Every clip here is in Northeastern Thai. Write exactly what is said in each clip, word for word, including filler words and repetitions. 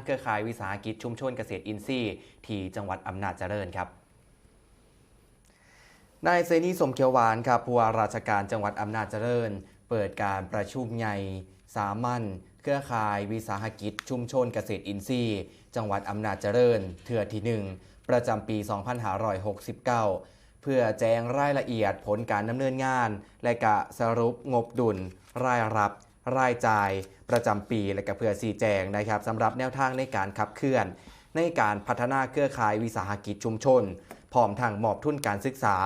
เครือข่ายวิสาหกิจชุมชนเกษตรอินทรีย์ที่จังหวัดอำนาจเจริญครับ นายเสนี สมเขียวหวานครับ ผู้ว่าราชการจังหวัดอำนาจเจริญ เปิดการประชุมใหญ่สามัญเครือข่ายวิสาหกิจชุมชนเกษตรอินทรีย์ จังหวัดอำนาจเจริญ เทื่อที่หนึ่งประจำปี สองพันห้าร้อยหกสิบเก้า เพื่อแจ้งรายละเอียดผลการดำเนินงาน และกะสรุปงบดุล รายรับ รายจ่ายประจำปี และกะเพื่อชี้แจงนะครับสำหรับแนวทางในการขับเคลื่อน ในการพัฒนาเครือข่ายวิสาหกิจชุมชน พร้อมทั้งมอบทุนการศึกษา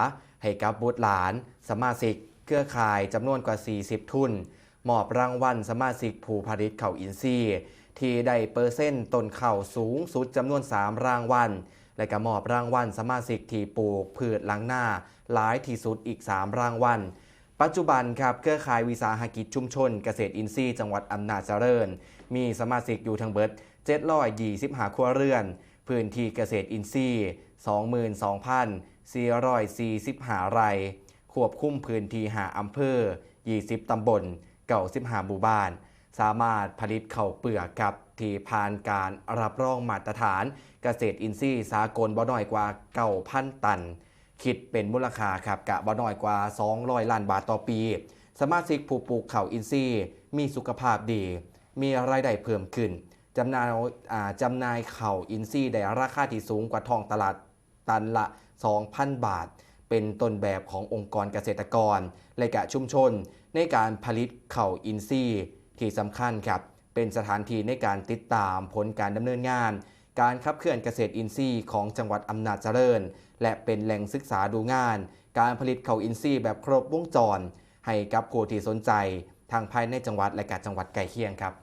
ให้กับบุตรหลาน สมาชิกเครือข่ายจำนวนกว่า สี่สิบ ทุน มอบรางวัลสมาชิกผู้ผลิตข้าวอินทรีย์ ที่ได้เปอร์เซ็นต์ต้นข้าวสูงสุดจำนวน สาม รางวัล และก็มอบรางวัลสมาชิกที่ปลูกพืชหลังนาหลายที่สุดอีก สาม รางวัล ปัจจุบันครับเครือข่ายวิสาหกิจชุมชนเกษตรอินทรีย์จังหวัดอำนาจเจริญ มีสมาชิกอยู่ทั้งเบิด เจ็ดร้อยยี่สิบห้า ครัวเรือน พื้นที่เกษตรอินทรีย์ สองหมื่นสองพันสี่ร้อยสี่สิบห้า ไร่ ควบคุมพื้นที่ ห้า อำเภอ ยี่สิบ ตำบล เก้าสิบห้า หมู่บ้าน สามารถผลิตข้าวเปลือกครับที่ผ่านการรับรองมาตรฐานเกษตรอินทรีย์สากลบ่น้อยกว่า เก้าพัน ตัน คิดเป็นมูลค่าครับกะบ่น้อยกว่า สองร้อย ล้านบาทต่อปี สมาชิกผู้ปลูกข้าวอินทรีย์มีสุขภาพดี มีรายได้เพิ่มขึ้น จำหน่ายอ่าจำหน่ายข้าวอินทรีย์ได้ราคาที่สูงกว่าท้องตลาดตันละ สองพัน บาท เป็นต้นแบบขององค์กรเกษตรกร และกะชุมชน ในการผลิตข้าวอินทรีย์ที่สำคัญครับ เป็นสถานที่ในการติดตามผลการดำเนินงาน การขับเคลื่อนเกษตรอินทรีย์ของจังหวัดอำนาจเจริญ และเป็นแหล่งศึกษาดูงาน การผลิตข้าวอินทรีย์แบบครบวงจร ให้กับผู้ที่สนใจทั้งภายในจังหวัดและกะจังหวัดใกล้เคียงครับ